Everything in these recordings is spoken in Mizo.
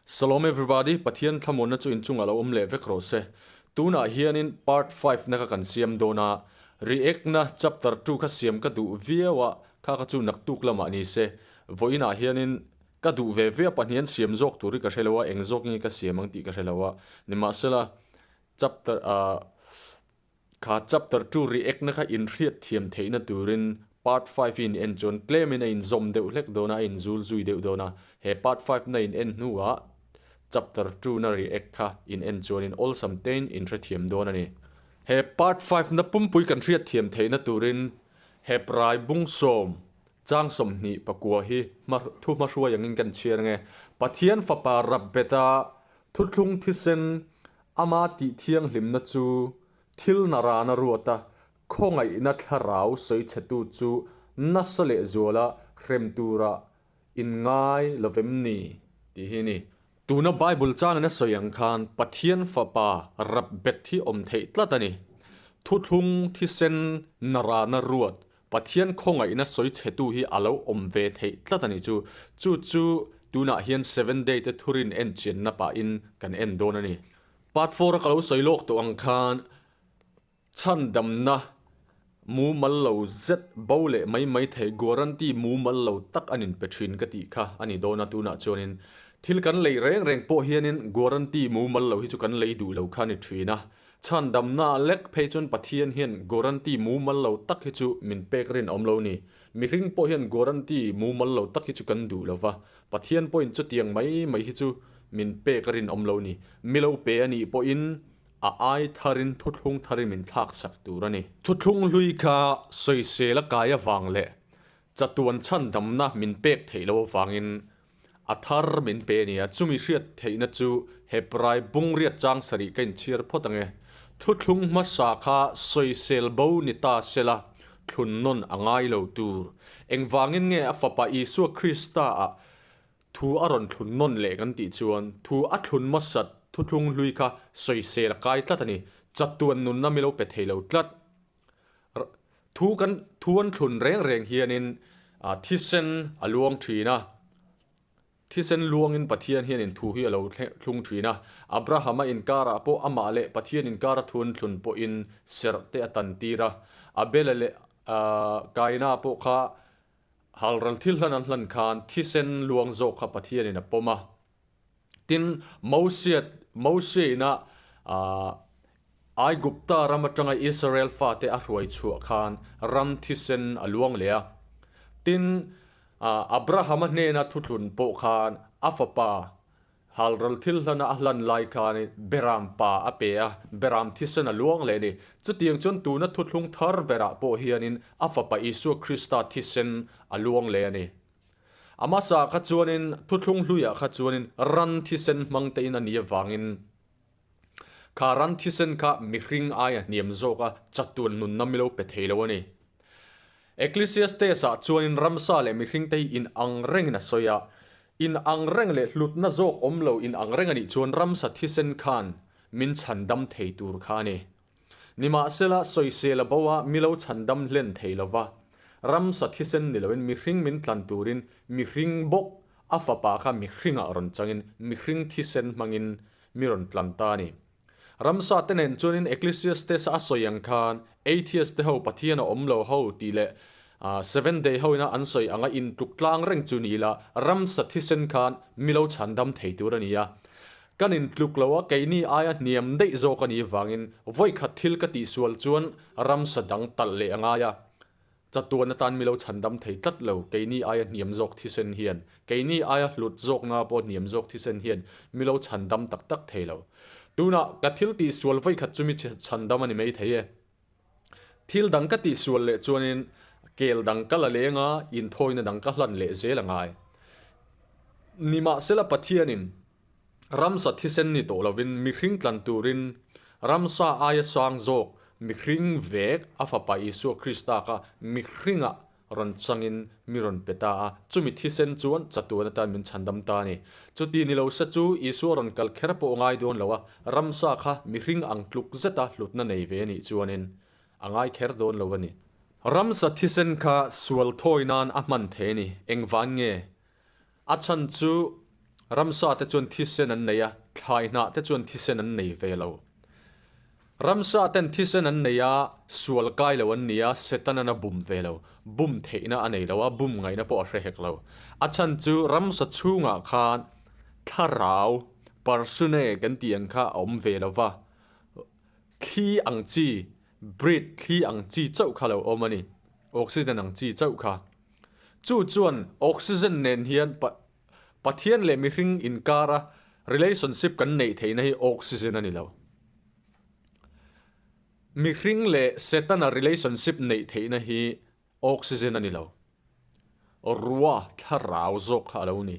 Salom everybody, Pathian thlamuanna chu inchungah lo awm leh vek rawh se. Tunah hianin part 5 na kha kan siam dawn a, react na chapter 2 kha siam ka duh viau a, kha kha chu naktuk lamah ni se. Vawiinah hianin ka duh ve ve a, pahnihan siam zawk tur hi ka hre lo a, eng zawk nge ka siam ang tih ka hre lo a. Nimahsela chapter ah Kha chapter 2 react na kha inhriat thiam theihna turin part 5 hi in en chuan tlemin a inzawm deuh hlek dawn a, a inzul zui deuh dawn a. He part 5 na in en hnuah chapter 2 na react kha in en chuanin awlsam tein in hrethiam dawn a ni. He part 5 na pumpui kan hriat thiam theihna turin Hebrai bung sawm chang 29 hi hma thu hmahruai angin kan chhiar ang e. Pathian fapa Rabbeta thuthlung thisen Ama tih thianghlimna chu thil na rana ruata khawngaihna thlarau sawi chhetu chu nasa lehzuala hrem tura inngai lovem ni? tih hi a ni. Tuna Bible changin a sawi ang khan Pathian Fapa rap bet hi awm theih tlat a ni. Thuthlung thisen na rana ruat Pathian khawngaihna sawi chhetu hi a lo awm ve theih tlat a nih chu. Chu chu tunah hian Seven Day te thurin en chianna pahin kan en dawn a ni. Part 4 a ka lo sawi lawk tawh ang khan chhandamna mumal lo zet bo leh mai mai thei guarantee mumal lo tak an inpe thin ka tih kha a ni dawn a tunah chuanin thil kan lei reng reng pawh hianin guarantee mumal lo hi chu kan lei duh lo kha a ni thin a. Chhandamna lek phei chuan Pathian hian guarantee mumal lo tak hi chu min pek rinawm lo ni. Mihring pawh hian guarantee mumal lo tak hi chu kan duh lo va, Pathian pawhin chutiang mai mai hi chu min pek rinawm lo ni. Mi lo pe a nih pawhin a ai tharin thuthlung tharin min thlak sak tur a ni. Thuthlung hlui kha sawisel a kai avang leh chatuan chhandamna min pek theih lo avangin A thar min pe a nia, chumi hriat theihna chu Hebrai bungriat chang sarih ka inchhiar phawt ang e. Thuthlung hmasa kha sawisel bo ni ta sela, thlun nawn a ngai lo tur. Engvangin nge a Fapa Isua Krista ah thu a rawn thlun nawn leh kan tih chuan, thu a thlun hmasat thuthlung hlui kha sawisel a kai tlat a ni. Chatuan nunna mi lo pe thei lo tlat. Thu kan thu an thlun reng reng hianin thisen a luang thin a, thisen luangin Pathian hianin thu hi a lo thlung thin a. Abrahama inkarah pawh amah leh Pathian inkara thu an thlun pawhin serh te a tan tir a. Abela leh Kaina pawh kha halral thil hlan an hlan khan thisen luang zawk kha Pathianin a pawm a. Tin, Mosia, Mosiaina Aigupta ram atanga Israel fate a hruai chhuah khan ram thisen a luang leh a. Tin, Abrahama hnena thuthlun pawh khan a fapa halral thil hlana a hlan lai khan Beram pa a pe a, Beram thisen a luang leh a ni. Chutiang chuan tuna thuthlung thar berah pawh hianin a fapa Isua Krista thisen a luang leh a ni. A hmasa kha chuanin thuthlung hluiah kha chuanin ran thisen hmang tein a ni avangin kha ran thisen kha mihring aia hniam zawka chatuan nunna milo pe thei lo a ni. Ecclesiastes ah chuanin ramsa leh mihring te hi in ang rengin a sawi a, in ang reng leh hlutna zawk awm lo in ang reng a nih chuan ramsa thisen khan min chhandam thei tur kha a ni. Nimahsela, sawisel a bo a, milo chhandam hlen thei lo va. Ramsa thisen ni loin mihring min tlan turin mihring bawk a fapa kha mihringah rawn changin mihring thisen hmangin mi rawn tlan ta a ni. Ramsa te nen chuanin Ecclesiastes a sawi ang khan Atheist te ho Pathian a awm lo ho tih leh Seventh Day ho ina an sawi anga intluk tlang reng chu ni ila ramsa thisen khan milo chhandam thei tur a ni a. Kan intluk lo a, keini aia hniam daih zawk a nih vangin vawikhat thil ka tihsual chuan ramsa dang talh leh a ngai a. Chatuan atan mi lo chhandam thei tlat lo, keini aia hniam zawk thisen hian, keini aia hlut zawkna pawh hniam zawk thisen hian mi lo chhandam tak tak thei lo. Tunah ka thil tihsual vawikhat chu mi chhandam a ni mai thei e. Thil dang ka tihsual leh chuanin kel dang ka la leng a, inthawina dang ka hlan leh zel a ngai. Nimahsela Pathianin Ramsa thisen ni tawh lovin mihring tlan turin ramsa aia sang zawk mihring vek a Fapa Isua Krista kha mihringah rawn changin mi rawn pe ta a, chumi thisen chuan chatuan atan min chhandam ta a ni. Chuti ni lo se chu Isua rawn kal kher pawh ngai dawn lo a, ramsa kha mihring ang tluk zeta hlutna nei ve a nih chuanin a ngai kher dawn lo a ni. Ramsa thisen kha sual thawi nan a hman thei a ni. Engvan nge? A chhan chu. Ramsa te chuan thisen an nei a, thlai hnah te chuan thisen an nei ve lo. Ramsa ten thisen an nei a, sual kai lo an ni a, Setanan a bum ve lo. Bum theihna a nei lo a, bum ngaihna pawh a hre hek lo. A chhan chu ramsa chhungah khan thlarau, persone, kan tih ang kha a awm ve lo va, thli ang chi, breed, thli ang chi chauh kha lo awm a ni. Oxygen ang chi chauh kha. Chu chuan oxygen nen hian Pathian leh mihring inkara relationship kan neih theihna hi oxygen a ni lo. Mihring leh Setana relationship neih theihna hi oxygen a ni lo. Rua thlarau zawk kha a lo ni.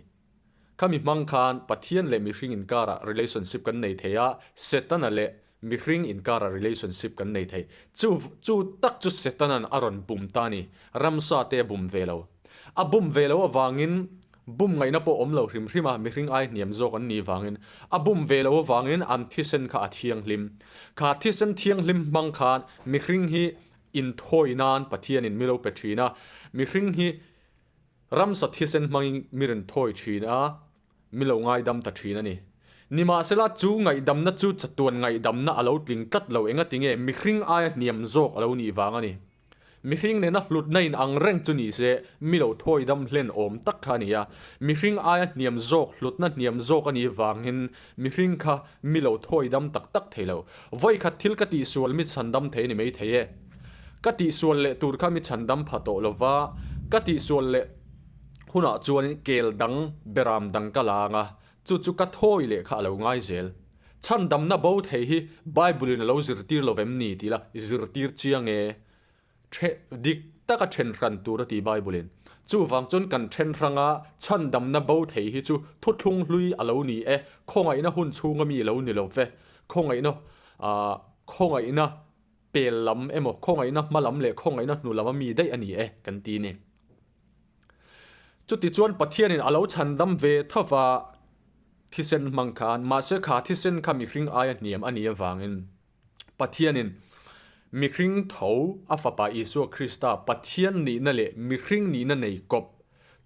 Khami hmang khan Pathian leh mihring inkara relationship kan nei thei a, Setana leh mihring inkara relationship kan nei thei. Chu chu tak chu Setanan a rawn bum ta a ni. Ramsa te a bum ve lo. A bum ve lo avangin bum ngaihna pawh awm lo hrim hrim a, mihring ai hniam zawk an nih vangin. A bum ve lo avangin an thisen kha a thianghlim. Kha thisen thianghlim hmang khan mihring hi inthawi nan Pathianin mi lo pe thin a. Mihring hi ramsa thisen hmangin mi rawn thawi thin a. Mi lo ngaidam ta thin a ni. Nimahsela, chu ngaihdamna chu chatuan ngaihdamna a lo tling tlat lo engati nge mihring aia hniam zawk a lo nih vang a ni. Mihring nena hlutna in ang reng chu ni se, mi lo thawidam hlen awm tak kha a ni a. Mihring aia hniam zawk, hlutna hniam zawk a nih vangin mihring kha mi lo thawidam tak tak thei lo. Vawikhat thil ka tihsual mi chhandam thei a ni maithei e. Ka tihsual leh tur kha mi chhandam pha tawh lova, ka tihsual leh. Hunah chuan kel dang beram dang ka la ang a, chu chu ka thawi leh kha a lo ngai zel. Chhandamna bo thei hi Bible in a lo zirtir lo vem ni tih la zirtir chiang e. The dik taka then hran tur a ti Bible in. Chuvang chuan kan then hrang a, chhandamna bo thei hi chu thuthlung hlui a lo ni e, khawngaihna hun chhunga mi lo ni lo ve, khawngaihna ah khawngaihna pel lam emaw khawngaihna hma lam leh khawngaihna hnu lam a mi daih a ni e kan ti ni. Chutichuan Pathianin a lo chhandam ve tho va, thisen hmang khan, mahse kha thisen kha mihring aia hniam a nih avangin Pathianin mihring tho a Fapa Isua Krista Pathian nihna leh mihring nihna nei kawp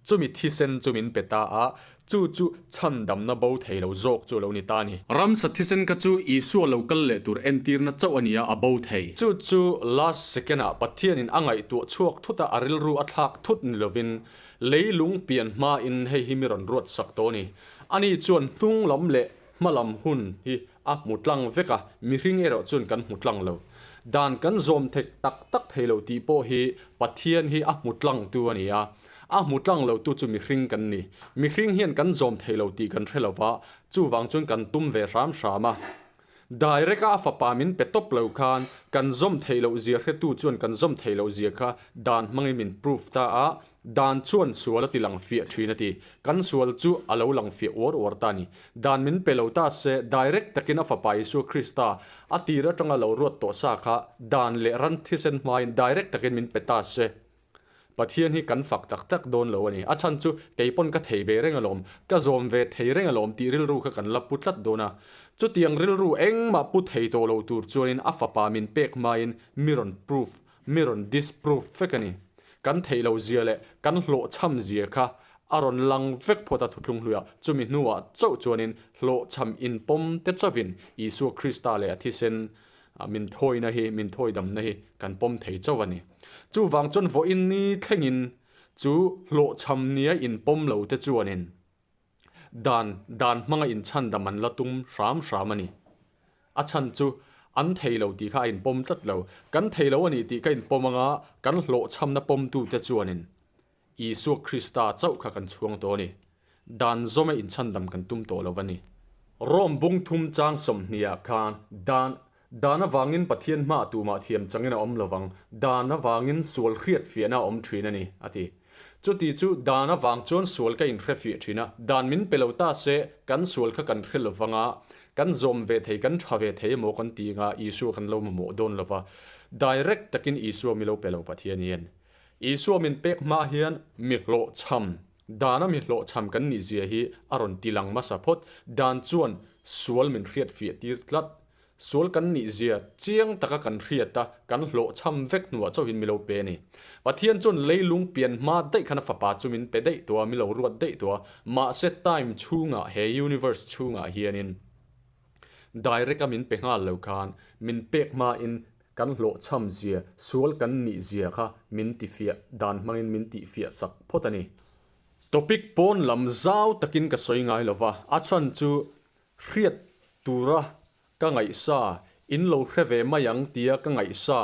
chumi thisen chu min pe ta a, chu chu chhandamna bo thei lo zawk chu a lo ni ta a ni. Ramsa thisen kha chu Isua lo kal leh tur entirna chauh a ni a, a bo thei. Chu chu last second ah Pathianin a ngaihtuah chhuak thut a, a rilru a thlak thut ni lovin leilung pian hmain hei hi mi rawn ruat sak tawh a ni. Ani chuan hnung lam leh hma lam hun hi a hmu tlang vek a, mihring erawh chuan kan hmu tlang lo. Dan kan zawm thek tak tak thei lo tih pawh hi Pathian hi a hmu tlang tu a ni a, a hmu tlang lo tu chu mihring kan ni. Mihring hian kan zawm thei lo tih kan hre lo va, chuvang chuan kan tum ve hram hram a. Direct a a fapa min pe tawp lo khan kan zawm theih loh zia hretu chuan kan zawm theih loh zia kha dan hmangin min proof ta a, dan chuan sual a ti lang fiah thin a ti. Kan sual chu a lo lang fiah uar uar ta a ni. Dan min pe lo ta se direct takin a fapa Isua Krista a tir atanga lo ruat tawh sa kha dan leh ran thisen hmain direct takin min pe ta se Pathian hi kan fak tak tak dawn lo a ni. A chhan chu kei pawn ka thei ve reng alawm, ka zawm ve thei reng alawm tih rilru kha kan la pu tlat dawn a. Chutiang rilru engmah pu thei tawh lo tur chuanin a fapa min pek hmain mi rawn proof, mi rawn disproof vek a ni. Kan theih lo zia leh kan hlawhchham zia kha a rawn lang vek phawt a thuthlung hluiah. Chumi hnuah chauh chuanin hlawhchham inpawm te chauhin Isua Krista leh a thisen Min thawina hi, min thawidamna hi kan pawm thei chauh a ni. Chuvang chuan vawiin ni thlengin chu hlawhchham nia inpawm lo te chuanin dan dan hmanga inchhandam an la tum hram hram a ni. A chhan chu an thei lo tih kha a inpawm tlat lo. Kan thei lo a ni tih ka inpawm anga kan hlawhchhamna pawmtute chuanin Isua Krista chauh kha kan chhuang tawh a ni. Dan zawma inchhandam kan tum tawh lo a ni. Rome bung thum chang sawmhniah khan dan dan avangin Pathian hmaah tumah thiam changin a awm lo vang, dan avangin sual hriat fiahna a awm thin a ni, a ti. Chuti chu dan avang chuan sual ka inhre fiah thin a, dan min pe lo ta se kan sual kha kan hre lo vang a, kan zawm ve thei, kan tha ve thei emaw kan ti anga Isua kan lo mamawh dawn lo va, direct takin Isua mi lo pe lo Pathian hian. Isua min pek hma hian mi hlawhchham, dana mi hlawhchham kan nih zia hi a rawn ti lang hmasa phawt. Dan chuan sual min hriat fiah tir tlat. Sual kan nih zia chiang taka kan hriat a, kan hlawhchham vek hnuah chauhin mi lo pe a ni. Pathian chuan leilung pian hma daih khan a fapa chu min pe daih tawh a, mi lo ruat daih tawh a, mahse time chhungah he universe chhungah hianin direct a min pe nghal lo khan min pek hmain kan hlawhchham zia, sual kan nih zia kha min tifiah dan hmangin min tihfiah sak phawt a ni. Topic pawn lam zau takin ka sawi ngai lova, a chhan chu Hriat tura ka ngaihsa, in lo hre ve mai ang tia ka ngaihsa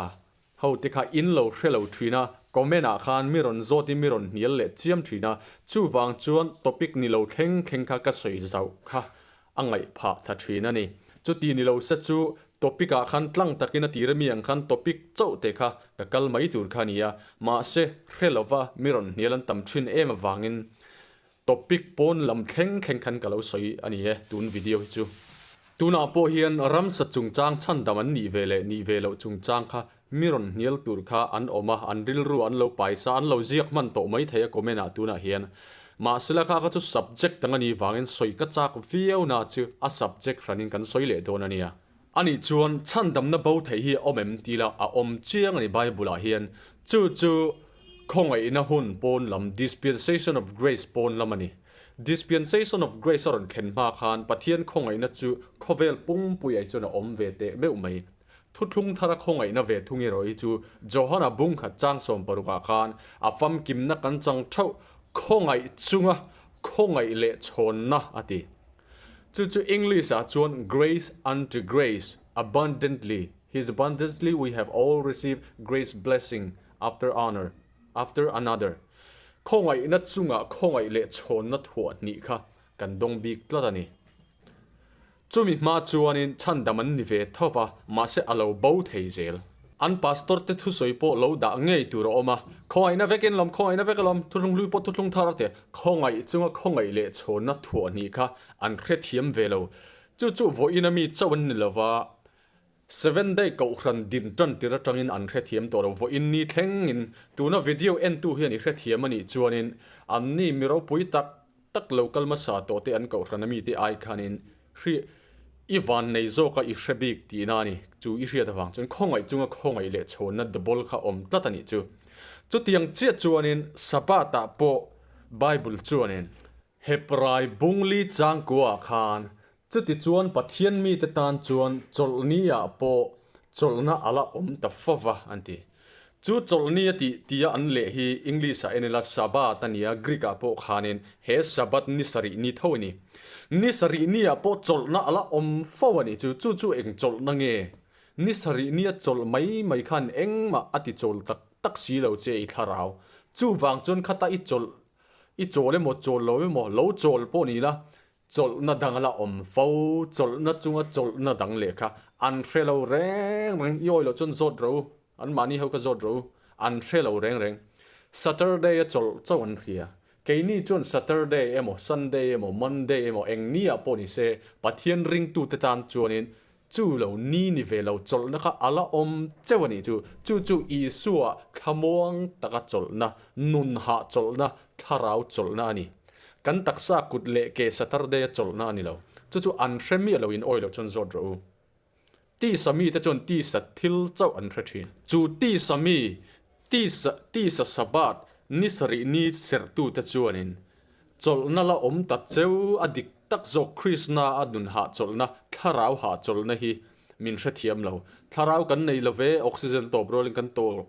ho te kha in lo hre lo thin a, comment ah khan mi rawn zawt in mi rawn hnial leh chiam thin a, chuvang chuan topic ni lo thleng thleng kha ka sawi zauh kha a ngaih phah tha thin a ni. Chuti ni lo se chu topic ah khan tlang takin a tir ami ang khan topic chauh te kha ka kal mai tur kha a ni a, mahse hre lova mi rawn hnial an tam thin em avangin Topic pawn lam thleng thleng khan ka lo sawi a ni e tun video hi chu. Tunah pawh hian ramsa chungchang chhandam an nih ve leh nih ve loh chungchang kha mi rawn hnial tur kha an awm a, an rilru an lo paisa an lo ziak hman tawh mai thei a comment ah tunah hian. Mahsela kha kha chu subject dang a nih vangin sawi ka chak viau na chu a subject hranin kan sawi leh dawn a nia. Anih chuan chhandamna bo theih hi a awm em tih lah a awm chiang a ni Bible ah hian. Chu chu khawngaihna hun pawn lam, dispensation of grace pawn lam a ni. Dispensation of grace a rawn thlen hma khan Pathian khawngaihna chu khawvel pumpuiah hi chuan a awm ve teh meuh mai. Thuthlung thara khawngaihna ve thung erawh hi chu Johana bungkhat chang 16 ah khan a famkimna kan chang theuh khawngaih chunga khawngaih leh chhawnna a ti. Chu chu English ah chuan grace unto grace abundantly, his abundantly we have all received grace blessing after honour after another. Khawngaihna chungah khawngaih leh chhawnna thuah hnih kha kan dawng bik tlat a ni. Chumi hma chuanin chhandam an ni ve tho va, mahse a lo bo thei zel. An pastor te thusawi pawh lo dah ngei tur a awm a, khawngaihna vekin lawm, khawngaihna vek alawm, thuthlung hlui pawh thuthlung thar a ti a, khawngaih chunga khawngaih leh chhawnna thuah hnih kha an hrethiam ve lo. Chu chu vawiin a mi chauh an ni lova, Seven Day Kohhran din tan tir atangin an hrethiam tawh lo, vawiin ni thlengin tuna video entu hian i hrethiam a nih chuanin anni mi ropui tak tak lo kal hmasa tawh te an Kohhran a mite ai khanin hri i van nei zawk a i hre bik tihna a ni. Chu i hriat avang chuan khawngaih chunga khawngaih leh chhawnna double kha awm tlat a nih chu. Chutiang chiah chuanin Sabbath ah pawh Bible chuanin Hebrai bungli changkua ah khan chuti chuan Pathian mite tan chuan chawlhni ah pawh chawlhna a la awm ta fova an ti. Chu chawlhni a tih tia an leh hi English ah en ila Sabbath a nia, Greek ah pawh khanin he Sabbath ni sarih ni tho a ni. Ni sarih ni ah pawh chawlhna a la awm fo a nih chu. Chu chu eng chawlhna nge? Ni sarih nia chawlh mai mai khan engmah a ti chawl tak tak si lo che i thlarau. Chuvang chuan khata i chawlh i chawl emaw chawl lo emaw lo chawl pawh ni la, Chawlhna dang a la awm fo, chawlhna chunga chawlhna dang leh kha an hre lo reng reng, i awi loh chuan zawt ro, an mahni ho kha zawt ro, an hre lo reng reng. Saturday a chawlh chauh an hria. Keini chuan Saturday emaw, Sunday emaw, Monday emaw eng ni ah pawh ni se, Pathian ringtute tan chuanin chu lo ni ni ve lo chawlhna kha a la awm cheuh a nih chu. Chu chu Isua thlamuang taka chawlhna, nun hah chawlhna, thlarau chawlhna a ni. Kan taksa kut leh ke Saturday a chawlhna a ni lo. Chu chu an hre miah lo in awi loh chuan zawt rawh u. Tisa mite chuan tisa thil chauh an hre thin. Chu tisa mi, tisa, tisa Sabbath ni sarih ni serhtute chuanin chawlhna la awm ta cheu a dik tak zawk Krishna a nun hahchawlhna, thlarau hahchawlhna hi min hrethiam lo. Thlarau kan nei lo ve, oxygen tawp rualin kan tawp.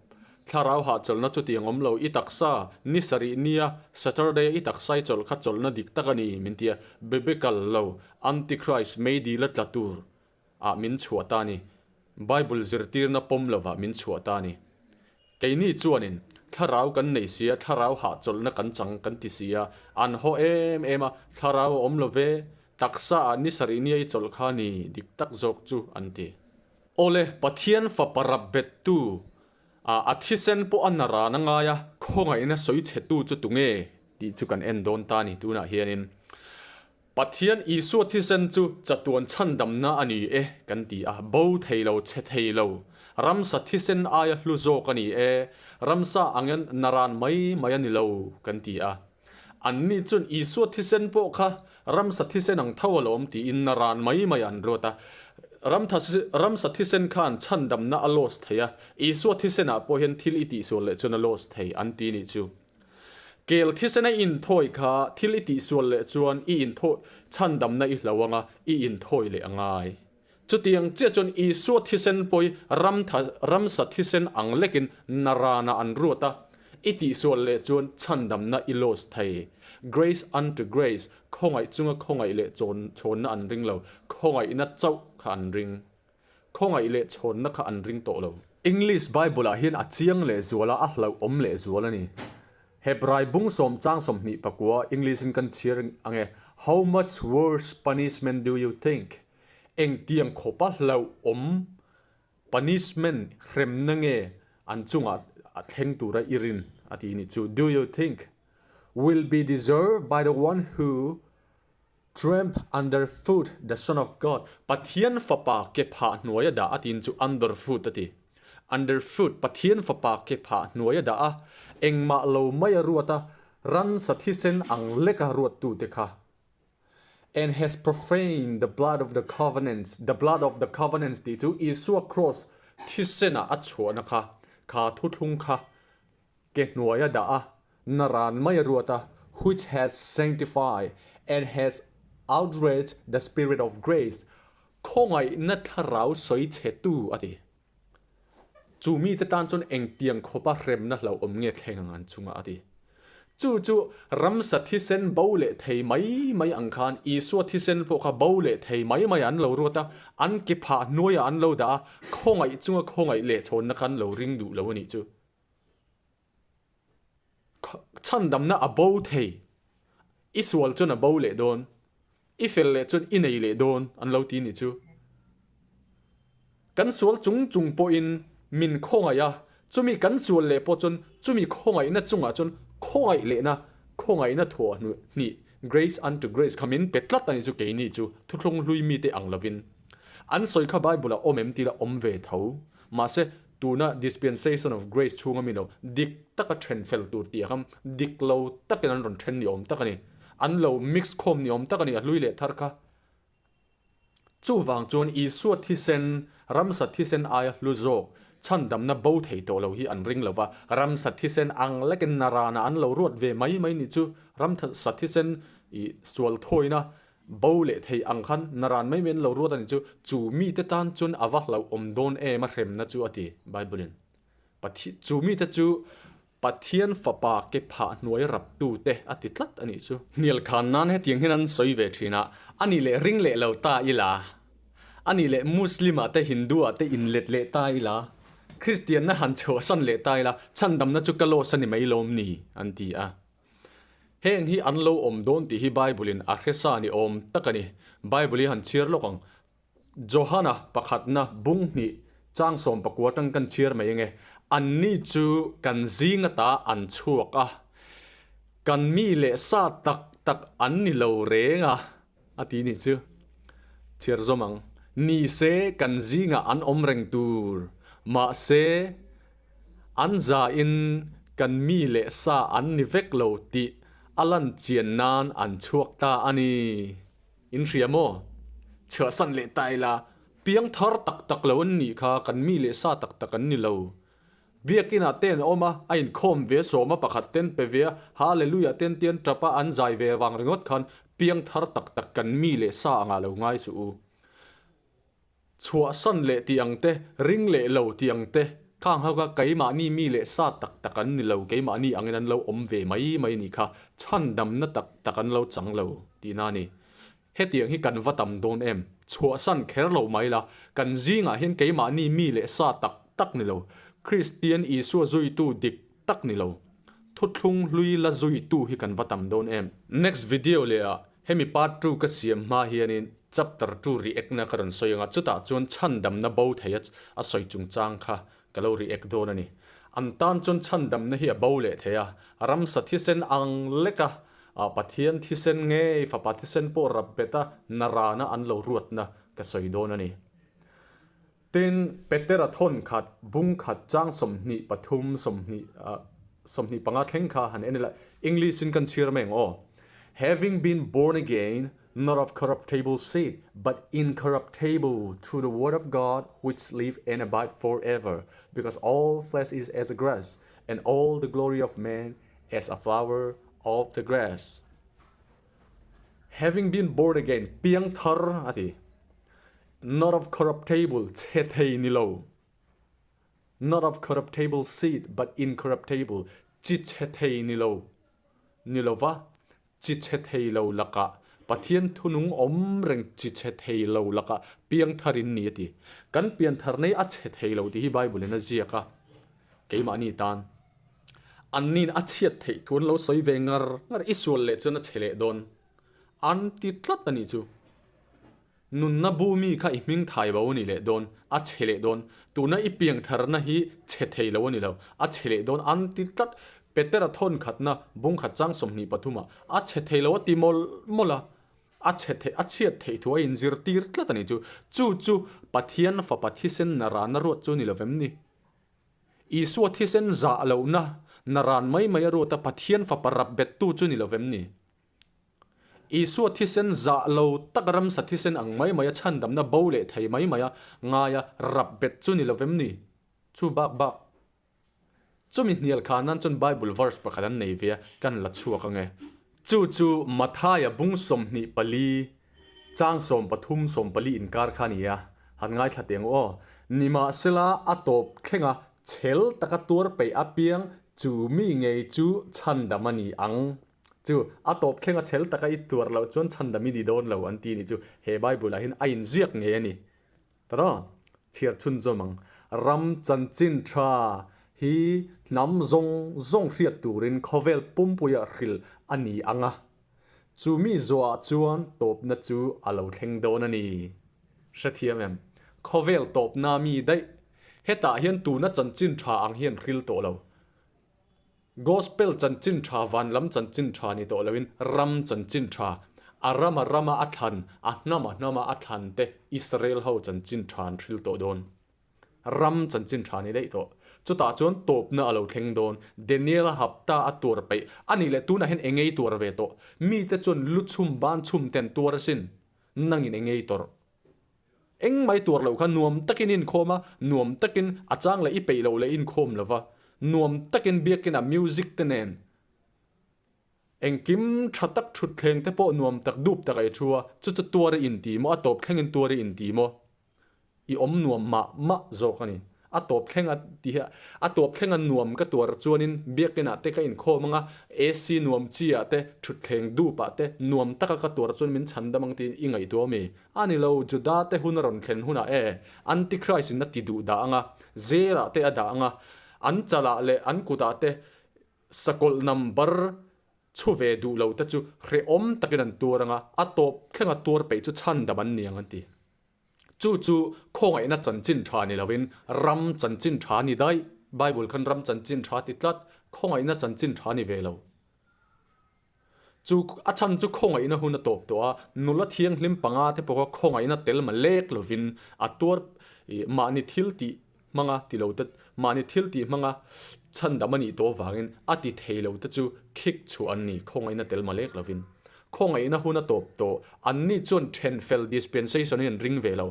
Thlarau hahchawlhna chutiang awm lo, i taksa ni sarih nia Saturday a i taksa i chawlh kha chawlhna dik tak a ni min ti a, biblical lo, antichrist meidil a tla tur ah min chhuah ta a ni. Bible zirtirna pawm lovah min chhuah ta a ni. Keini chuanin thlarau kan nei si a, thlarau hahchawlhna kan chang kan ti si a, an haw em em a, thlarau a awm lo ve, taksa ah ni sarih nia i chawlh kha ni dik tak zawk chu an ti. Awle, Pathian fapa rap bettu ah a thisen pawh a na ran a ngai a, khawngaihna sawi chhetu chu tunge tih chu kan en dawn ta a ni tunah hianin. Pathian Isua thisen chu chatuan chhandamna a ni e kan ti a, bo thei lo, chhe thei lo. Ramsa thisen aia hlu zawk a ni e, ramsa angin naran mai mai a ni lo kan ti a. Anni chuan Isua thisen pawh kha ramsa thisen ang tho alawm tiin naran mai mai an ruat a. Ramsa thisen khan chhandamna a loss thei a, Isua thisenah pawh hian thil i tihsual leh chuan a loss thei an ti nih chu. Kel thisena i inthawi kha thil i tihsual leh chuan i inthawi chhandamna i hlo anga i inthawi leh a ngai. Chutiang chiah chuan Isua thisen pawh hi ramtha ramsa thisen ang lekin narana an ruat a, i tihsual leh chuan chhandamna i loss thei. Grace unto grace, khawngaih chunga khawngaih leh chawn chhawnna an ring lo, khawngaihna chauh kha an ring. Khawngaih leh chhawnna kha an ring tawh lo. English Bible ah hian a chiang leh zual a, a hlauhawm leh zual a ni. Hebrai bung sawm chang 24 English in kan chhiar ang e, How much worse punishment do you think? Engtiang khawpa hlauhawm punishment hremna nge an chungah a thleng tura i rin? a ti ni chu. Do you think will be deserved by the one who Tramp under foot the son of God, Pathian fapa ke phah hnuai a dah a tiin chu under foot a ti. Under foot, Pathian fapa ke phah hnuai a dah a, engmah lo mai a ruat a, ransa thisen ang leka ruattute kha. And has profaned the blood of the covenants, the blood of the covenants tih chu Isua kraws thisena a chhuahna kha, kha thuthlung kha Ke hnuai a dah a, na ran mai a ruat a, which has sanctified and has outraged the spirit of grace, khawngaihna thlarau sawi chhe tu a ti. Chu mite tan chuan engtiang khawpa hremna hlauhawm nge thleng ang an chungah a ti. Chu chu ramsa thisen bo leh thei mai mai ang khan Isua thisen pawh kha bo leh thei mai mai an lo ruat a, an ke phah hnuaiah an lo dah a, khawngaih chunga khawngaih leh chhawnna kha an lo ring duh lo a nih chu. Chhandamna a bo thei. I sual chuan a bo leh dawn. I fel leh chuan i nei leh dawn an lo ti nih chu. Kan sual chung chung pawhin min khawngaih a, chumi kan sual leh pawh chuan chumi khawngaihna chungah chuan khawngaih lehna, khawngaihna thuah hnih, grace unto grace, kha min pe tlat a nih chu keini chu thuthlung hlui mite ang lovin. An sawi kha Bible-ah awm em tila awm ve tho. Mahse, tuna dispensation of grace chhunga mi lo dik taka then fel tur tih a kham dik lo takin an rawn then ni awm tak a ni. An lo mix khawm ni awm tak a ni a hlui leh thar kha. Chuvang chuan Isua thisen, ramsa thisen aia hlu zawk, chhandamna bo thei tawh lo hi an ring lo va, ramsa thisen ang lekin narana an lo ruat ve mai mai nih chu ramsa thisen i sual thawina Bo leh thei ang khan naran mai mai an lo ruat a ni chu, chu mite tan chuan a va hlauhawm dawn em a hremna chu a ti Bible in. Pathian, chu mite chu Pathian fapa ke phah hnuai raptu te a ti tlat a nih chu. Hnial khan nan hetiang hian an sawi ve thin a, a nih leh ring leh lo ta ila, a nih leh Muslim ah te Hindu ah te inlet leh ta ila, Kristian na han chhuahsan leh ta ila, chhandamna chu ka loss a ni mai lawm ni an ti a. Heng hi an lo awm dawn tih hi Bible-in a hre sa ni awm tak a ni. Bible hi han chhiar lawk ang. Johana pakhatna bung hnih chang 19 atang kan chhiar mai ange. Anni chu kan zing ata an chhuak a, kan mi leh sa tak tak an ni lo reng a, a ti nih chu. Chhiar zawm ang. Ni se kan zingah an awm reng tur. Mahse. An zain kan mi leh sa an ni vek lo tih a lan chian nan an chhuak ta a ni. In hria maw? Chhuahsan leh ta ila, piang thar tak tak lo an nih kha kan mi leh sa tak tak an ni lo. Biakinah te an awm a, a inkhawm ve sawma pakhat ten pe ve a, Hallelujah ten tian tap a an zai ve vang ringawt khan piang thar tak tak kan mi leh sa angah lo ngai suh u. Chhuahsan leh tih ang te, ring leh lo tih ang te, khang ho kha keimahni mi leh sa tak tak an ni lo, keimahni angin an lo awm ve mai mai nih kha, chhandamna tak tak an lo chang lo tihna a ni. Hetiang hi kan va tam dawn em? Chhuahsan kher lo mai la, kan zingah hian keimahni mi leh sa tak tak ni lo, Kristian Isua zuitu dik tak ni lo, thuthlung hlui la zuitu hi kan va tam dawn em? Next video leh ah Hemi part two ka siam hma hianin chapter two react na ka rawn sawi anga chutah chuan chhandamna bo thei a a sawi chungchang kha ka lo react dawn a ni. An tan chuan chhandamna hi a bo leh thei a, ramsa thisen ang leka Pathian thisen ngei fapa thisen pawh rap bet a na rana an lo ruatna ka sawi dawn a ni. Tin, Petera thawn khat, bung khat chang 23, 25 thleng kha han en ila, English in kan chhiar mai ang aw. Having been born again Not of corruptible seed, but incorruptible through the word of God which live and abide forever, because all flesh is as a grass, and all the glory of man as a flower of the grass. Having been born again, piang thar a ti, not of corruptible, chhe thei ni lo, not of corruptible seed, but incorruptible, chi chhe thei ni lo, ni lova, chi chhe thei lo lakah, Pathian thunung awm reng chi chhe thei lo lakah piang tharin ni a ti. Kan pian thar nei a chhe thei lo tih hi Bible in a ziak a, keimahni tan. Anni'n a chhiat theih thu an lo sawi ve ngar ngar, i sual leh chuan a chhe leh dawn an ti tlat a nih chu. Nunna bu mi kha i hming thai bo a ni leh dawn, a chhe leh dawn. Tuna i piangtharna hi chhe thei lo a ni lo, a chhe leh dawn an ti tlat. Petera thawn khatna bungkhat chang 23 ah a chhe thei lo a ti mawlh mawlh a, a chhe theih, a chhiat theih thu a inzirtir tlat a nih chu. Chu chu Pathian Fapa thisen narana ruat chu a ni lo vem ni? Isua thisen zah lohna naran mai mai a ruat a, Pathian Fapa rap bettu chu ni lo vem ni? Isua thisen zah lo tak ramsa thisen ang mai mai a chhandamna bo leh thei mai mai a ngaia rap bet chu ni lo vem ni? Chu bak bak. Chumi hnial khan nan chuan Bible verse pakhat an nei ve a, kan la chhuak ang e. Chu chu Mathaia bung 24 chang 13 14 inkar kha a ni a, han ngaithla teh ang u aw. Nimahsela a tawp thlenga chhel taka tuar peih apiang chu mi ngei chu chhandam a ni ang. Chu a tawp thlenga chhel taka i tuar loh chuan chhandam i ni dawn lo an ti a nih chu he Bible ah hian a inziak ngei a ni. Tara, chhiar chhunzawm ang. Ram chanchin tha hi hnam zawng zawng hriat turin khawvel pumpuia hrilh a ni ang a. Chu mi zawhah chuan tawpna chu a lo thleng dawn a ni. Hrethiam em? Khawvel tawpna mi daih. Hetah hian tuna chanchin tha ang hian hril tawh lo. Gospel chanchin tha, van lam chanchin tha ni tawh loin ram chanchin tha, a rama rama a thlan, a hnama hnama a thlan te Israel ho chanchin tha an hril tawh dawn. Ram chanchin tha ni daih tawh. Chutah chuan tawpna a lo thleng dawn. Daniel-a hapta a tuar peih a nih leh tunah hian engei tuar ve tawh. Mite chuan lu chhum ban chhum ten tuar asin. Nangin engei tawrh. Eng mai tuar loh kha nuam takin inkhawm a, nuam takin a chang leh i peih loh leh inkhawm lo va, nuam takin biakinah music te nen engkim tha tak thutthleng te pawh nuam tak dup tak a i thu a, chu chu tuar i inti maw, a tawp thlengin tuar i inti maw, i awm nuam mah mah zawk a ni. A tawp thleng a ti hi a tawp thleng a nuam ka tuar chuanin biakinah te ka inkhawm ang a, AC nuam chi ah te, thutthleng dup ah te nuam taka ka tuar chuan min chhan dam ang tiin i ngaihtuah ami? A ni lo, Juda te hun a rawn thlen hunah e, Antichrist in a ti duh dah ang a, zel ah te a dah ang a, an chalah leh an kutah te sakawlh number chhu ve duh lo te chu hrehawm takin an tuar ang a, a tawp thleng a tuar peih chu chhan dam an ni ang an ti. Chu chu khawngaihna chanchin tha ni loin ram chanchin tha ni daih. Bible khan ram chanchin tha ti tlat, khawngaihna chanchin tha ni ve lo. Chu a chhan chu khawngaihna hun a tawp tawh a, nula thianghlim panga te pawh kha khawngaihna tel ma lek lovin a tuar mahni thil tih hmanga ti lo te, mahni thil tih hmanga chhandam a nih tawh avangin a ti thei lo te chu khik chhuah an ni, khawngaihna tel ma lek lovin. Khawngaihna hun a tawp tawh, anni chuan thenfel dispensation hi an ring ve lo,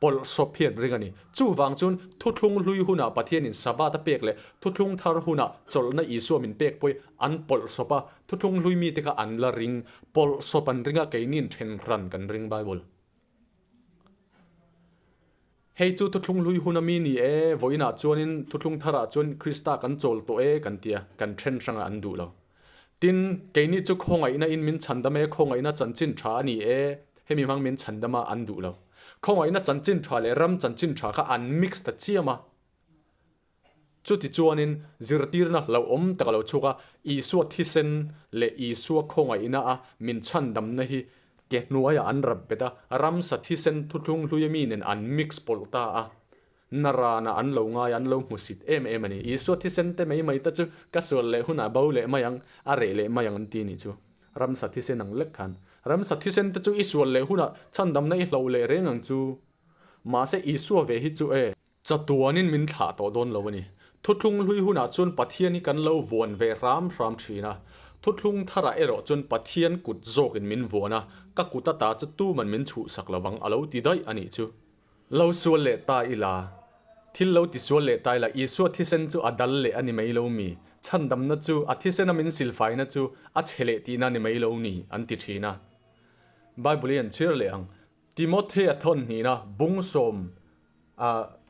pawlhsawp hi an ring a ni. Chuvang chuan thuthlung hlui hunah Pathianin Sabbath a pek leh thuthlung thar hunah chawlhna Isua min pek pawh hi an pawlhsawp a, thuthlung hlui mite kha an la ring, pawlhsawp an ring a, keiniin thenhran kan ring Bible. Hei chu thuthlung hlui hun a mi ni e, vawiinah chuanin thuthlung tharah chuan Krista kan chawl tawh e kan ti a, kan then hrangah an duh lo. Tin, keini chu khawngaihna in min chhandam e, khawngaihna chanchin tha a ni e, hemi hmang min chhandam a an duh lo. Khawngaihna chanchin tha leh ram chanchin tha kha an mix ta chiam a. Chuti chuanin zirtirna hlauhawm tak a lo chhuak a, Isua thisen leh Isua khawngaihna a min chhandamna hi ke hnuaiah an rap bet a, ramsa thisen thuthlung hlui ami nen an mix pawlh ta a, naranah an lo ngai a, an lo hmusit em em a ni. Isua thisen te mai mai te chu ka sual leh hunah bo leh mai ang, a reh leh mai ang an ti nih chu. Ramsa thisen ang lek khan. Ramsa thisen te chu i sual leh hunah chhandamna i hloh leh reng ang chu. Mahse Isua ve hi chu e. Chatuanin min thlah tawh dawn lo a ni. Thuthlung hlui hunah chuan Pathian hi kan lo vuan ve hram hram thin a. Thuthlung tharah erawh chuan Pathian kut zawkin min vuan a, ka kut ata chu tuman min chhuhsak lovang a lo ti daih a nih chu. Lo sual leh ta ila, thil lo ti sual leh ta ila, Isua thisen chu a dal leh a ni mai lo mi? Chhandamna chu a thisena min silfaina chu a chhe leh tihna a ni mai lo ni? an ti thin a. Bible hi an chhiar leh ang. Timothea thawnhnihna bung sawm a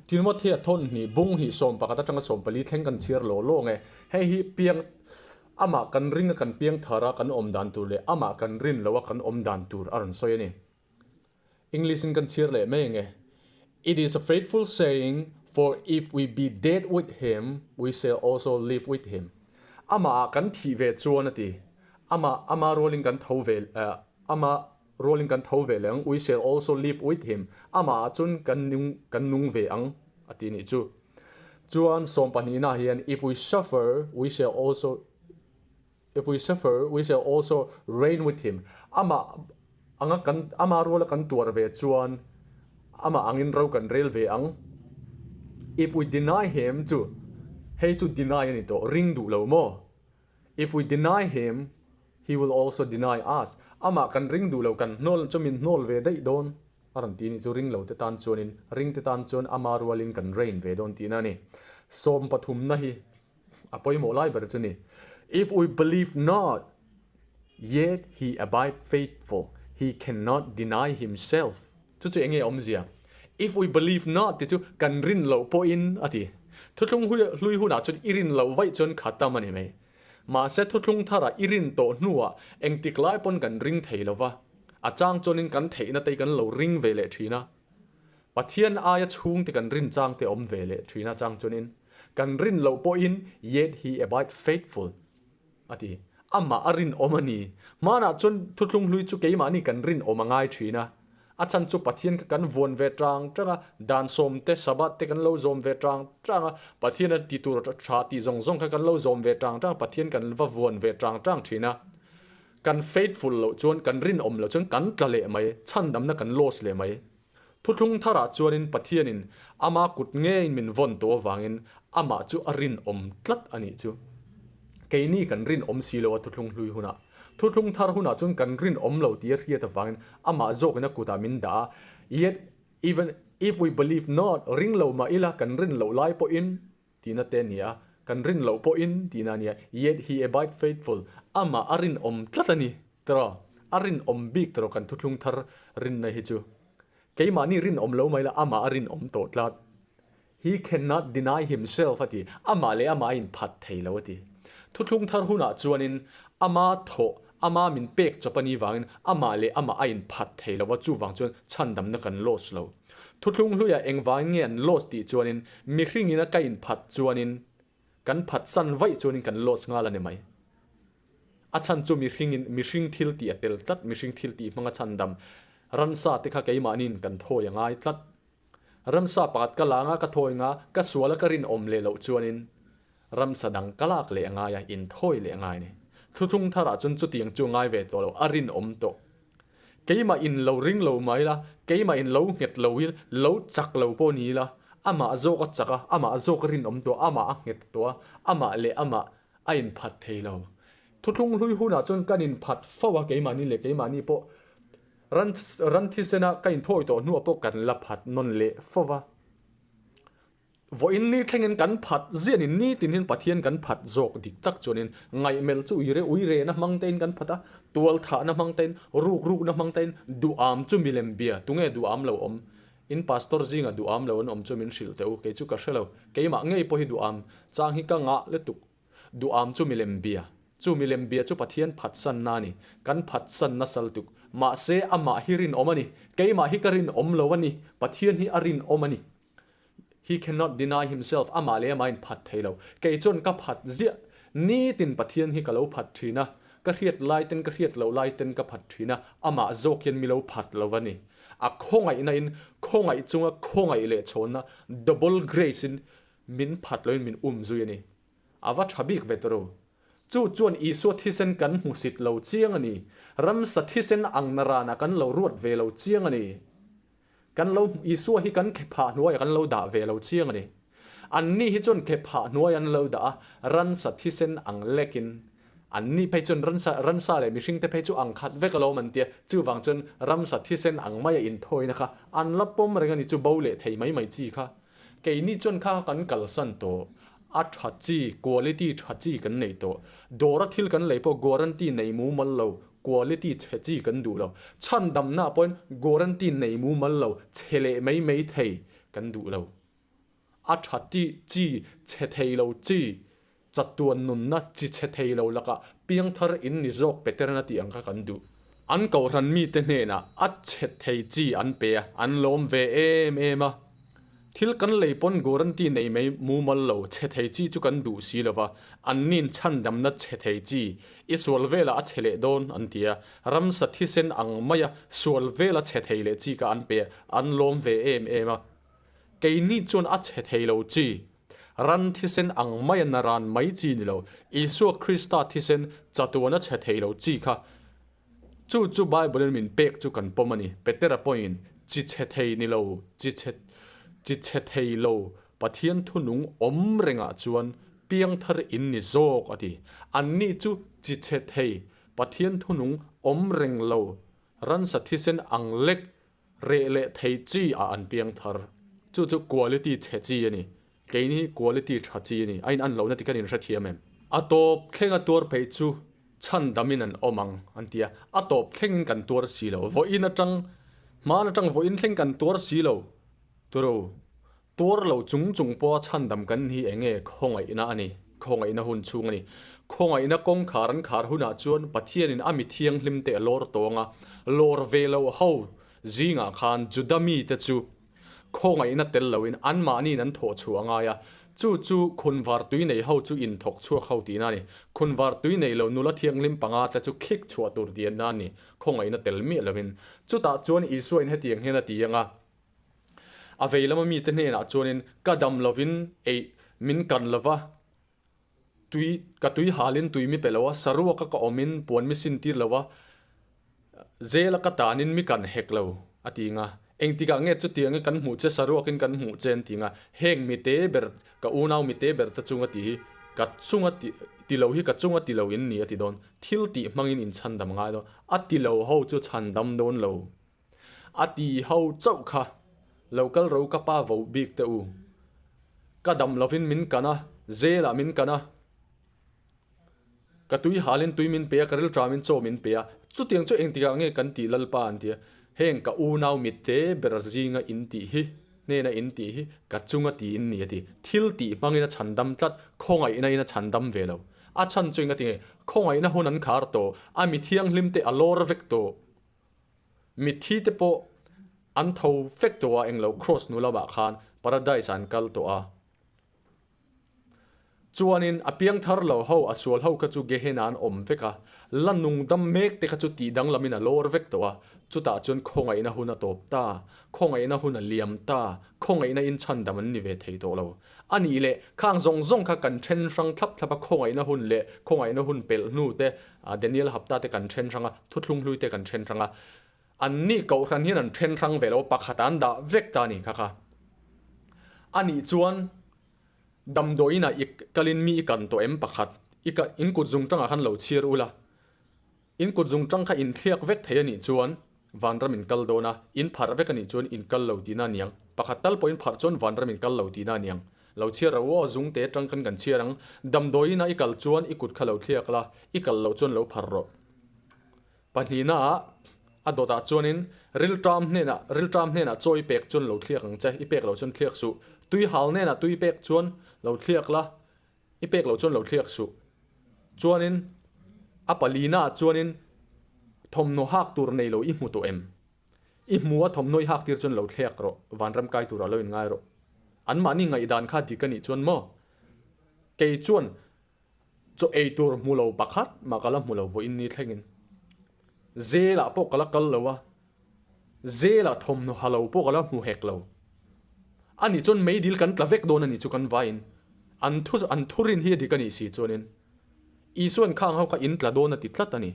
Timothea thawnhnih bung hnih 11 atanga 14 thleng kan chhiar law law nge. Hei hi piang amah kan ring a kan piang thar a kan awm dan tur leh amah kan rin lo a kan awm dan tur a rawn sawi a ni. English in kan chhiar leh mai nge. It is a faithful saying for if we be dead with him we shall also live with him. Amah ah kan thih ve chuan a ti. Amah ama rualin kan tho ve ama rualin kan tho ve leh ang, we shall also live with him, amah ah chuan kan nung kan nung ve ang a ti nih chu. Chuan sawmpahnihna ah hian if we suffer we shall also if we suffer we shall also reign with him, amah anga kan ama ruala kan tuar ve chuan amah angin ro kan rel ve ang. If we deny him chu hei chu deny a ni tawh, ring duh lo maw? If we deny him, he will also deny us. Amah kan ring duh lo, kan hnawl chu min hnawl ve daih dawn a rawn ti a nih chu ring lo te tan chuanin ring te tan chuan ama rualin kan reign ve dawn tihna a ni. Sawm pathumna hi a pawimawh lai ber chu ni. If we believe not, yet he abide faithful, he cannot deny himself. Chu chu enge awmzia? If we believe not tih chu kan rin loh pawhin a ti. Thuthlung hlui hunah chuan i rin loh vaih chuan kha tam a ni mai. Mahse thuthlung tharah i rin tawh hnuah engtik lai pawn kan ring thei lo va, a chang chuanin kan theihna te hi kan lo ring ve leh thin a. Pathian aia chhungte kan rin chang te awm ve leh thin a chang chuanin kan rin loh pawhin yet he abide faithful. A ti. Amah a rinawm a ni. Hmanah chuan thuthlung hlui chu keimahni kan rinawm a ngai thin a. A chhan chu Pathian kha kan vuan ve tang tang a, dan sawm te, Sabbath te kan lo zawm ve tang tang a, Pathian a ti tur tha tih zawng zawng kha kan lo zawm ve tang tang a, Pathian kan va vuan ve tang tang thin a. Kan faithful loh chuan, kan rinawm loh chuan kan tla leh mai, chhandamna kan lost leh mai. Thuthlung tharah chuanin Pathianin ama kut ngeiin min vawn tawh avangin amah chu a rinawm tlat a nih chu. Keini kan rinawm si lo a thuthlung hlui hunah. Thuthlung thar hunah chuan kan rinawm lo tih a hriat avangin amah zawkin a kutah min dah a, Yet even if we believe not, ring lo mah ila kan rin loh lai pawhin tihna te a ni a, kan rin loh pawhin tihna a ni a, yet he abide faithful, amah a rinawm tlat a ni tiraw, a rinawm bik tiraw kan thuthlung thar rinna hi chu. Keimahni rinawm lo mai la amah a rinawm tawh tlat. He cannot deny himself a ti, amah leh amah a inphat thei lo a ti. Thuthlung thar hunah chuanin ama thawh, ama min pek chawp a nih vangin amah leh amah a inphat thei lo a, chuvang chuan chhandamna kan loss lo. Thuthlung hluiah engvangin nge an loss tih chuanin mihringin a ka inphat chuanin kan phatsan vaih chuanin kan loss nghal a ni mai. A chhan chu mihringin mihring thil tih a tel tlat, mihring thil tih hmanga chhandam ramsa te kha keimahniin kan thawi a ngai tlat. Ramsa pakhat ka la anga ka thawi nga, ka sual a ka rinawm leh loh chuanin ramsa dang ka lak leh a ngai a, inthawi leh a ngai a ni. Thuthlung tharah chuan chutiang chu a ngai ve tawh lo, a rinawm tawh. Keimah in lo ring lo mai la, keimah in lo nghet lo hi lo chak lo pawh ni ila, amah zawk a chak a, amah zawk a rinawm tawh a, amah a nghet tawh a, amah leh amah a inphat thei lo. Thuthlung hlui hunah chuan kan inphat fo a, keimahni leh keimahni pawh ran ran thisena ka inthawi tawh hnuah pawh kan la phat nawn leh fo va. Vawiin ni thlengin kan phat zianin nitin hian Pathian kan phat zawk dik tak chuanin ngaihmelh chu uire uirena hmang tein kan phat a, tual thahna hmang tein, ruk rukna hmang tein, duham chu milem bia, tunge duham lo awm? In pastor zingah duham lo an awm chu min hrilh teh u, kei chu ka hre lo, keimah ngei pawh hi duham chang hi ka ngah lutuk, duham chu milem bia, chu milem bia chu Pathian phatsanna a ni, kan phatsan nasa lutuk, mahse amah hi rinawm a ni, keimah hi ka rinawm lo a ni, Pathian hi a rinawm a ni. He cannot deny himself, amah leh amah in phat thei lo. Kei chuan ka phat ziah. Nitin Pathian hi ka lo phat thin a, ka hriat lai ten ka hriat loh lai ten ka phat thin a, amah zawk hian mi lo phat lo a ni. A khawngaihna in khawngaih chunga khawngaih leh chhawnna, double grace in min phat loin min um zui a ni. A va tha bik ve tawh. Chu chuan Isua thisen kan hmusit lo chiang a ni. Ramsa thisen ang na ranah kan lo ruat ve lo chiang a ni. Kan lo Isua hi kan khephah hnuaiah kan lo dah ve lo chiang a ni. Anni hi chuan khephah hnuai an lo dah a, ransa thisen ang lekin. Anni phei chuan ransa ransa leh mihringte phei chu ang khat vek alawm an tia, chuvang chuan ramsa thisen ang maia inthawina kha an la pawm reng a ni chu bo leh thei mai mai chi kha. Keini chuan kha kan kalsan tawh, a tha chi, quality tha chi kan nei tawh. Dawra thil kan lei pawh guarantee nei mumal lo, quality chhe chi kan duh lo. Chhandamna pawhin guarantee nei mumal lo, chhe leh mai mai thei kan duh lo. A tha tih chi chhe thei lo chi, chatuan nunna chi chhe thei lo lakah piangthar in ni zawk Peterna tih ang kha kan duh. An kohhran mite hnenah a chhe thei chi an pe a, an lawm ve em em a. Thil kan lei pawn guarantee nei mai mumal lo chhe thei chi chu kan duh si lova, anni'n chhandamna chhe thei chi i sual velah a chhe leh dawn an ti a, ramsa thisen ang maia sual vela chhe thei leh chi kha an pe a, an lawm ve em em a. Keini chuan a chhe thei lo chi. Ran thisen ang maia na ran mai chi ni lo, Isua Krista thisen chatuan a chhe thei lo chi kha. Chu chu Bible-in min pek chu kan pawm a ni. Petera pawhin, Chi chhe thei ni lo, chi chhe, chi chhe thei lo, Pathian thunung awm rengah chuan piangthar in ni zawk a ti. Anni chu chi chhe thei, Pathian thunung awm reng lo, ransa thisen ang lek Reh leh thei chi ah an piang thar. Chu chu quality chhe chi a ni. Keini hi quality tha chi a ni. A in an lohna ti khan in hrethiam em? A tawp thlenga tuar peih chu chhan damin an awm ang an ti a. A tawp thlengin kan tuar si lo. Vawiin atang, hman atang vawiin thleng kan tuar si lo. Turu. Tuar lo chung chung pawha chhandam kan hi eng nge khawngaihna a ni? Khawngaihna hun chhung a ni. Khawngaihna kawngkhar an khar hunah chuan Pathianin a mi thianghlimte a lawr tawng a, lawr ve loh ho zingah khan Juda mite chu khawngaihna tel loin anmahniin an thawh chhuah a ngai a. Chu chu khunvar tui nei ho chu inthawk chhuak ho tihna a ni. Khunvar tui nei lo nula thianghlim panga te chu khik chhuah tur dianna a ni, khawngaihna tel miah loin. Chutah chuan Isuain hetiang hian a ti ang a. A vei lama mite hnenah chuanin ka dam lovin ei min kan lova, tui ka tui halin tui mi pe lo a, saruaka ka awmin puan mi sin tir lo a, zela ka tanin mi kan hek lo a ti nga. Engtikah nge chutianga kan hmuh che saruakin kan hmuh che an ti nga, heng mite ber ka unau mite ber te chunga ti hi ka chunga ti ti lo hi ka chunga ti lo in ni a ti dawn, thil tih hmangin inchhandam ngai dawn, a ti lo ho chu chhandam dawn lo. A ti ho chauh kha, Lo kal ro ka pa vo bik teh u. Ka dam lovin min kan a, zelah min kan a. Ka tui halin tui min pe a, ka rilṭamin chaw min pe a. Chutiang chu engtikah nge kan tih Lalpa an ti a, heng ka unau mitte ber zinga in tih hi, hnena in tih hi ka chunga ti in ni a ti. Thil tih hmangin a chhandam tlat, khawngaihna in a chhandam ve lo. A chhan chu engati nge? Khawngaihna hun an khar tawh, a mi thianghlim te a lawr vek tawh. Mitthi te pawh an tho fek tawh a, englo cross hnu lamah khan paradise ah an kal tawh a. Chuanin a piangthar lo ho, a sual ho kha chu Gehenna an awm vek a, la nung dam mek te kha chu tih danglamin a lawr vek tawh a, chutah chuan khawngaihna hun a tawp ta, khawngaihna hun a liam ta, khawngaihna in chhandam an ni ve thei tawh lo. A nih leh, khang zawng zawng kha kan then hrang thlap thlap a, khawngaihna hun leh khawngaihna hun pelh hnu te, Daniel hapta te kan then hrang a, thuthlung hlui te kan then hrang a. An nih kohhran hian an then hrang ve lo a, pakhat an dah vek ta a ni kha kha. A nih chuan damdawiin ah i kalin mi i kan tawh em pakhat, i ka in kut zung tangah khan lo chhiar ula, in kut zung tang kha in thliak vek thei a nih chuan vanram in kal dawn a, in pharh vek a nih chuan in kal lo tihna a niang. Pakhat tal pawh in pharh chuan vanram in kal lo tihna a niang. Lo chhiar ro aw, zung te atang khan kan chhiar ang. Damdawiin ah i kal chuan i kut kha lo thliak la, i kal loh chuan lo pharh rawh. Pahnihna ah a dawt ah chuanin rilṭam hnenah rilṭam hnenah chaw i pek chuan lo thliak ang che, i pek loh chuan thliak suh. Tui hal hnenah tui pek chuan lo thliak la, i pek loh chuan lo thliak suh. Chuanin a palina ah chuanin thawmhnaw hak tur nei lo i hmu tawh em? I hmu a thawmhnaw i hak tir chuan lo thliak rawh, vanram kai turah lo inngai rawh. Anmahni ngaihdan kha dik a nih chuan maw? Kei chuan chaw ei tur hmu lo pakhat mah ka la hmu lo vawiin ni thlengin. Zelah pawh ka la kal lo a, zelah thawmhnaw ha lo pawh ka la hmu hek lo. A nih chuan meidil kan tla vek dawn a nih chu kan vaiin. An thu an thurin hi a dik a nih si chuanin Isua'n khang ho kha in tla dawn a ti tlat a ni.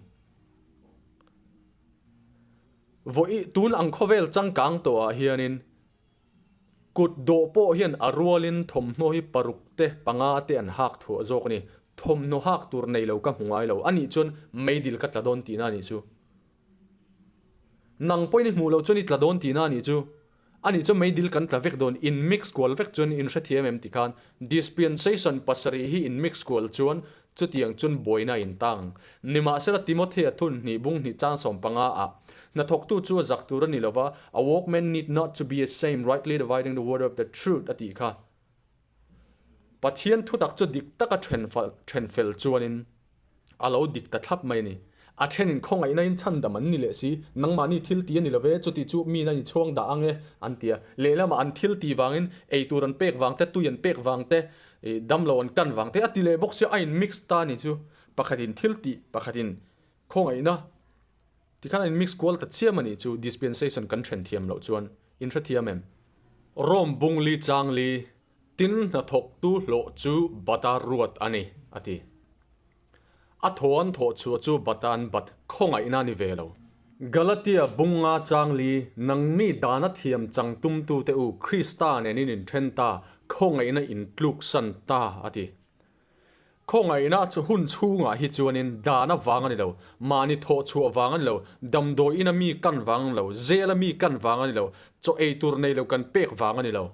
Vawi tun ang khawvel changkang tawhah hianin kut dawh pawh hian a rualin thawmhnaw hi paruk te panga te an hak thuah zawk a ni. Thawmhnaw hak tur nei lo ka hmu ngai lo. Anih chuan meidil ka tla dawn tihna a nih chu. Nang pawhin i hmuh loh chuan i tla dawn tihna a nih chu. Anih chuan meidil kan tla vek dawn, in mix kual vek chuan in hrethiam em tikhan dispensation pasarih hi in mix kual chuan chutiang chuan buaina a intang. Nimahsela Timothea thun hnih bung hnih chang 15 ah hnathawktu chu a zak tur a ni lova, a workman need not to be ashamed, rightly dividing the word of the truth a tih kha. Pathian thutak chu dik taka then fel chuanin a lo dik ta thlap mai a ni. A thenin khawngaihna in chhandam an ni leh si, nangmahni thil ti a ni lo ve, chuti chu mi na inchhuang dah ang e an ti a. Lehlamah an thil ti vangin eitur an pek vang te, tui an pek vang te, damlo an kan vang te a ti leh bawk sia, a in mix ta a ni chu. Pakhatin thil tih, pakhatin khawngaihna tikhan a in mix kual ta chiam a nih chu, dispensation kan then thiam loh chuan. In hrethiam em? Rome bungli changli tin hnathawktu hlawh chu bata ruat a ni, a ti. A thaw an thawh chhuah chu bata an bat khawngaihna a ni ve lo. Galatia bunga changli nangni dana thiam chang tumtute u Krista nen in inthen ta, khawngaihna in tluksan ta, a ti. Khawngaihna chu hun chhungah hi chuanin dana vang a ni lo, mahni thawh chhuah vang a ni lo, damdawi ina mi kan vang a ni lo, zela mi kan vang a ni lo, chaw ei tur nei lo kan pek vang a ni lo.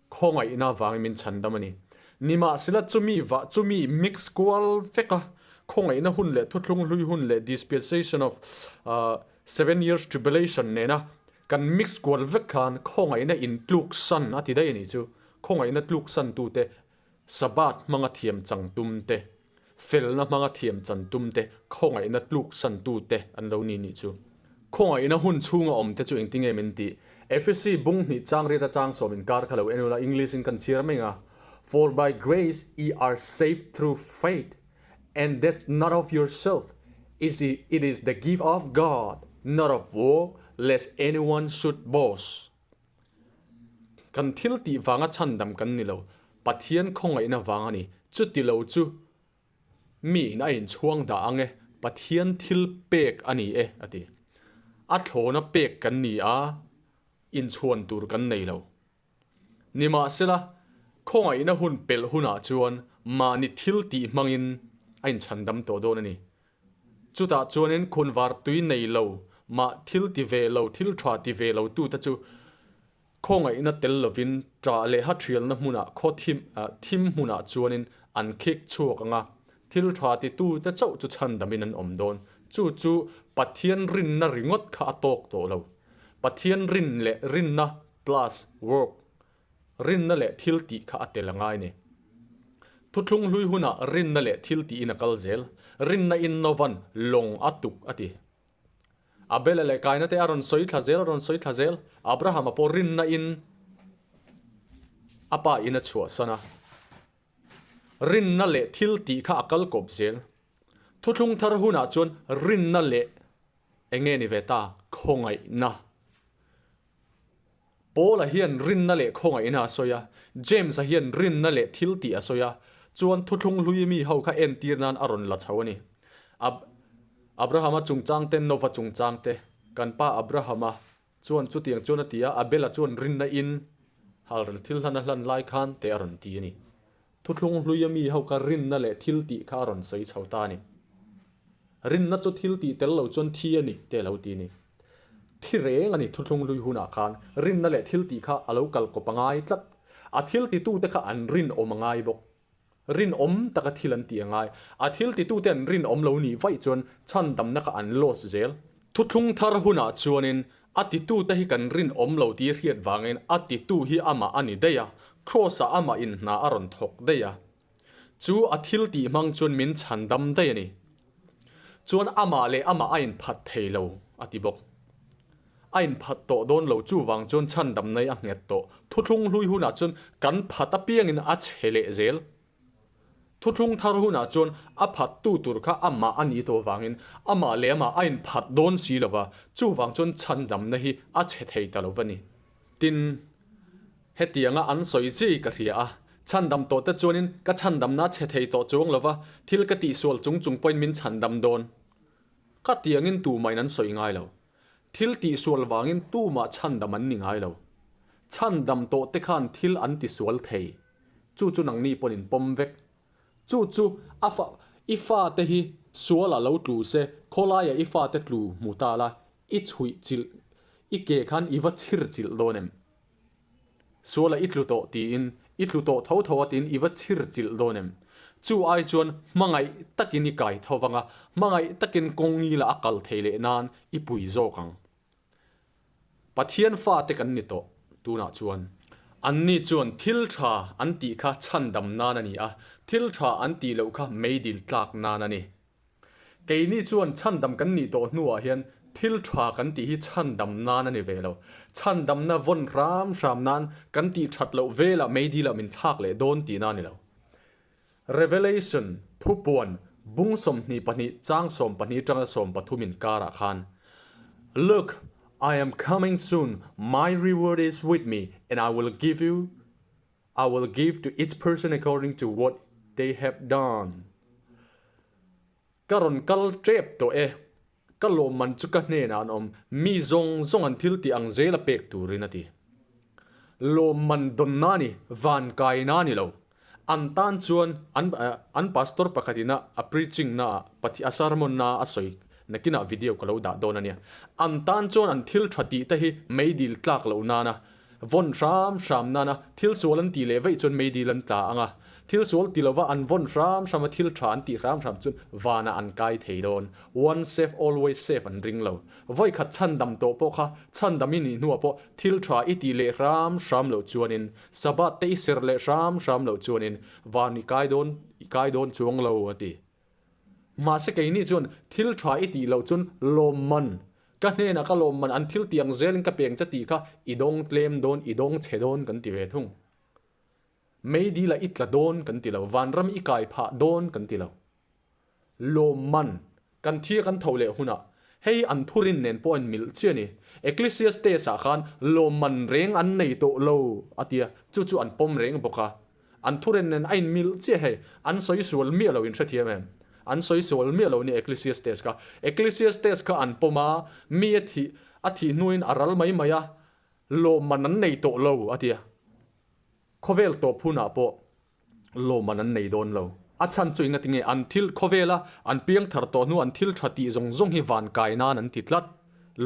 Khawngaihna vangin min chhandam a ni. Nimahsela chumi vah chumi mix kual vek a, khawngaihna hun leh thuthlung hlui hun leh dispensation of seven years tribulation nena kan mix kual vek khan khawngaihna intluksan a ti daih a nih chu. Khawngaihna tluksantute Sabbath hmanga thiam chang tum te, felna hmanga thiam chan tum te, khawngaihna tluk san tu te an lo ni nih chu. Khawngaihna hun chhunga awm te chu engtinge min tih? Efesi bung hnih chang riat a chang sawm inkar kha lo en ula English in kan chhiar mai ang a, For by grace ye are saved through faith, and that's not of yourself, is it is the gift of God, not of work, lest anyone should boast. Kan thil tih vanga chhandam kan ni lo, Pathian khawngaihna vang a ni. Chuti lo chu mi in a inchhuang dah ang e, Pathian thil pek a ni e, a ti. A thlawna pek kan ni a, inchhuan tur kan nei lo. Nimahsela, khawngaihna hun pelh hunah chuan mahni thil tih hmangin a inchhandam tawh dawn a ni. Chutah chuanin khunvar tui nei lo mah thil ti ve lo, thil tha ti ve lo tute chu khawngaihna tel lovin ṭah leh ha ṭhialna hmunah khaw thim thim hmunah chuanin an khik chhuak ang a, thil tha ti tute chauh chu chhandamin an awm dawn. Chu chu Pathian rinna ringawt kha a tawk tawh lo. Pathian rin leh rinna plus work Rinna leh thil tih kha a tel a ngai ni. Thuthlung hlui hunah rinna leh thil tihin a kal zel. Rinna in Novan lawng a tuk a ti. Abela leh Kaina te a rawn sawi thla zel a rawn sawi thla zel. Abrahama pawh rinna in a pa in a chhuahsan a. Rinna leh thil tih kha a kal kawp zel. Thuthlung thar hunah chuan rinna leh eng nge ni ve ta? Khawngaihna. Paula hian rinna leh khawngaihna a sawi a, James-a hian rinna leh thil tih a sawi a, chuan thuthlung hlui mi ho kha entir nan a rawn la chho a ni. Ab Abrahama chungchang te, Nova chungchang te, kan pa Abrahama chuan chutiang chuan a ti a, Abela chuan rinna in halrel thil hlan a hlan lai khan te a rawn ti a ni. Thuthlung hlui a mi ho kha rinna leh thil tih kha a rawn sawi chho ta a ni. Rinna chu thil tih tel lo chuan thi a ni te a lo ti a ni. Thi reng a ni thuthlung hlui hunah khan rinna leh thil tih kha a lo kal kawp a ngai tlat. A thil titute kha an rinawm a ngai bawk. Rinawm taka thil an tih a ngai. A thil titute an rinawm lo nih vaih chuan chhandamna kha an loss zel. Thuthlung thar hunah chuanin a titute hi kan rinawm lo tih hriat vangin a titu hi amah a ni daih a, Kraws-ah amah in hna a rawn thawk daih a. Chu a thil tih hmang chuan min chhandam daih a ni. Chuan amah leh amah a inphat thei lo, a ti bawk. A inphat tawh dawn lo chuvang chuan chhandamna hi a nghet tawh. Thuthlung hlui hunah chuan kan phat apiangin a chhe leh zel. Thuthlung thar hunah chuan a phattu tur kha amah a nih tawh vangin amah leh amah a inphat dawn si lo va, chuvang chuan chhandamna hi a chhe thei ta lo va ni. Tin, hetianga an sawi chi ka hria a, chhandam tawh te chuanin ka chhandamna a chhe thei tawh chuang lo va, thil ka tihsual chung chung pawhin min chhandam dawn. Ka tiangin tumahin an sawi ngai lo. Thil tihsual vangin tumah chhandam an ni ngai lo. Chhandam tawh te khan thil an tisual thei. Chu chu nangni pawhin pawm vek. Chu chu a fa, i fate hi sualah lo tlu se, khawlaiah i fate tlu hmu ta la, i chhuih chilh, i ke khan i va chhir chilh dawn em? Sualah i tlu tawh tiin, i tlu tawh tho tho a tiin i va chhir chilh dawn em? Chu ai chuan hmangaih takin i kai tho vang a, hmangaih takin kawngila a kal thei leh nan i pui zawk ang. Pathian fate kan ni tawh tunah chuan. Anni chuan thil tha an tih kha chhandam nan a ni a, thil tha an tih loh kha meidil tlak nan a ni. Keini chuan chhandam kan nih tawh hnuah hian thil tha kan tih hi chhandam nan a ni ve lo. Chhandamna vawn hram hram nan kan tih that loh velah meidilah min thlak leh dawn tihna a ni lo. Revelation, Thupuan, bung 22 chang 12 tanga 13 inkarah khan, Look, I am coming soon, my reward is with me and I will give you I will give to each person according to what they have done. Ka rawn kal tep tawh e. Ka lawmman chu ka hnenah an awm, mi zawng zawng an thil tih ang zela pek turin a ti. Lawmman dawnna a ni, van kaina a ni lo. An tan chuan an an pastor pakhatin a a preaching na ah pathi a sermon na a sawi nakinah video ka lo dah dawn a nia. An tan chuan an thil tha tih te hi meidil tlak loh nana Vawn hram hram nana thil sual an tih leh vaih chuan meidil an tla ang a, thil sual ti lova an vawn hram hram a thil tha an tih hram hram chuan vanah an kai thei dawn. Once safe always safe an ring lo. Vawi khat chhandam tawh pawh kha chhandam i nih hnuah pawh thil tha i tih leh hram hram loh chuanin Sabbath te i serh leh hram hram loh chuanin van i kai dawn i kai dawn chuang lo a ti. Mahse keini chuan thil tha i tih loh chuan lawmman, ka hnenah ka lawmman an thil tih ang zelin ka peng che tih kha i dawng tlem dawn, i dawng chhe dawn kan ti ve thung. Meidil ah i tla dawn kan ti lo, vanram i kai phah dawn kan ti lo. Lawmman, kan thi a kan tho leh hunah hei an thurin nen pawh a inmilh chiah a ni. Ecclesiastes ah khan lawmman reng an nei tawh lo a tia, chu chu an pawm reng bawk a. An thuren nen a inmilh chiah hei. An sawi sual miah lo in hrethiam em? An sawi sual miah lo ni Ecclesiastes kha. Ecclesiastes kha an pawm a, mi a thih a thih hnuin a ral mai mai a, lawmman an nei tawh lo a ti a. Khawvel tawp hunah pawh lawmman an nei dawn lo. A chhan chu enga tinge an thil khawvela an piang thar tawh hnu an thil tha tih zawng zawng hi van kai nan an ti tlat.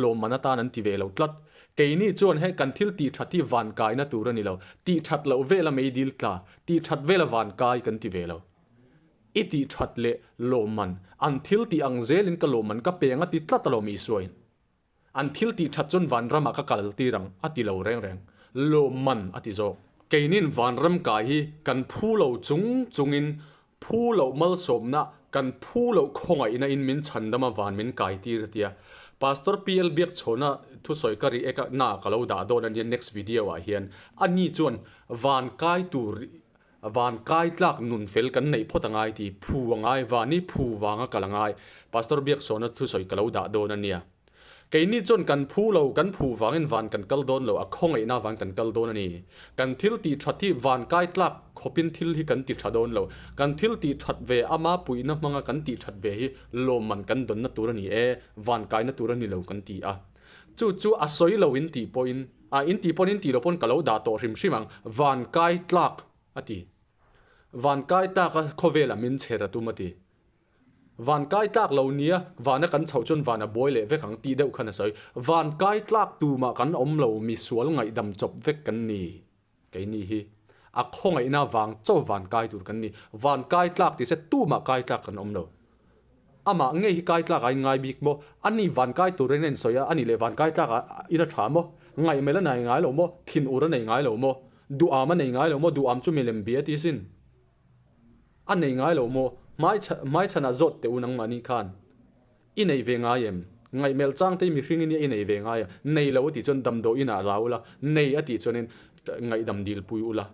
Lawmman atan an ti ve lo tlat. Keini chuan he kan thil tih that hi van kaina tur a ni lo. Tih that loh vela meidil tla, tih that vela van kai kan ti ve lo. I tih that leh lawmman, an thil tih ang zelin ka lawmman ka peng a ti tlat alawm Isuain. An thil tih that chuan vanramah ka kal tir ang a ti lo reng reng. Lawmman a ti zawk. Keinin vanram kai hi kan phu lo chung chungin Phu loh malsawmna, kan phu loh khawngaihna in min chhandam a van min kai tir a tia. Pastor PL Biakchhawna thusawi ka ri ek a na ka lo dah dawn a nia next video ah hian. A ni chuan van kai tur van kai tlak nun fel kan neih phawt a ngai ti phu a ngai van hi phu vang a kal a ngai. Pastor Biakchhawna thusawi ka lo dah dawn a nia. Keini chuan kan phu lo, kan phu vangin van kan kal dawn lo, a khawngaihna vang kan kal dawn a ni. Kan thil tih that hi van kai tlak khawpin thil hi kan ti tha dawn lo. Kan thil tih that ve ama puihna hmanga kan tih that ve hi lawmman kan dawnna tur a ni e, van kaina tur a ni lo kan ti a. Chu chu a sawi lo in tih pawhin, a in tih pawn in tih lo pawn ka lo dah tawh hrim hrim ang, van kai tlak a ti. Van kai tlaka khawvelah min chher a tum a ti. Van kai tlak lo nia, vana kan chhoh chuan van a buai leh vek ang tih deuh khan a sawi. Van kai tlak tumah kan awm lo, misual ngaihdam chawp vek kan ni. Keini hi a khawngaihna vang chaw van kai tur kan ni. Van kai tlak tih se tumah kai tlak kan awm lo. Amah ngei hi kai tlak a inngai bik maw? Ani van kai turin a insawi a, ani leh van kai tlak a in a tha maw? Ngaihmelh a nei ngai lo maw? Thin ur a nei ngai lo maw? Duham a nei ngai lo maw? Duham chu milem bia ti sin. A nei ngai lo maw? Hmai hmaichhanah zawt teh u nangmahni khan. I nei ve ngai em? Ngaihmelh chang te i mihring i nia i nei ve ngai a. Nei lo a tih chuan damdawi inah la ula, nei a tih chuanin ngaihdam dilpui ula.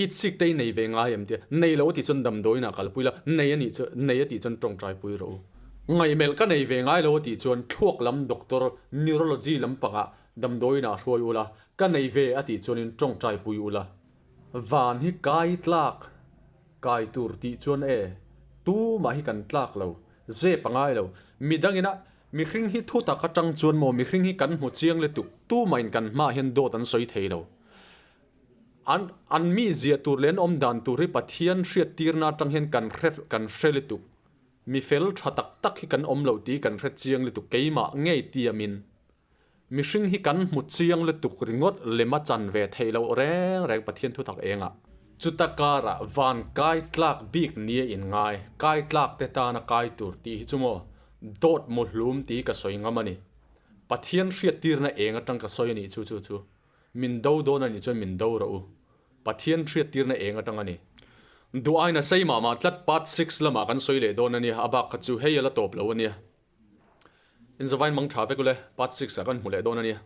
I chik te i nei ve ngai em tia, nei lo a tih chuan damdawi inah kalpui la, nei a nih chu nei a tih chuan tawngtaipui rawh u. Ngaihmelh ka nei ve ngai lo a tih chuan thluak lam doctor, neurology lampangah damdawi inah hruai ula, ka nei ve a tih chuanin tawngtaipui ula. Van hi kai tlak, kai tur tih chuan e, tumah hi kan tlak lo, zep a ngai lo. Midangin a, mihring hi thu tak atang chuan maw mihring hi kan hmu chiang lutuk, tumah in kan hmaah hian dawt an sawi thei lo. An an mizia tur leh an awm dan tur hi Pathian hriattirna atang hian kan hre kan hre lutuk. Mi fel tha tak tak hi kan awm lo tih kan hre chiang lutuk keimah ngei tiamin. Mihring hi kan hmu chiang lutuk ringawt lema chan ve theih loh reng reng Pathian thutak engah. Chuta karah van kai tlak bik nia in ngai, kai tlak te tana kai tur tih hi chu maw dawt mu hlum tih ka sawi ngam a ni. Pathian hriattirna eng atang ka sawi a nih chu chu chu. Min do dawn a nih chuan min do rawh u. Pathian hriattirna eng atang a ni. Duh aina sei mah mah tlat part six lamah kan sawi leh dawn a nia, a bak kha chu hei a la tawp lo a nia. Inzavain mang tha vek ule, part six ah kan hmu leh dawn a nia.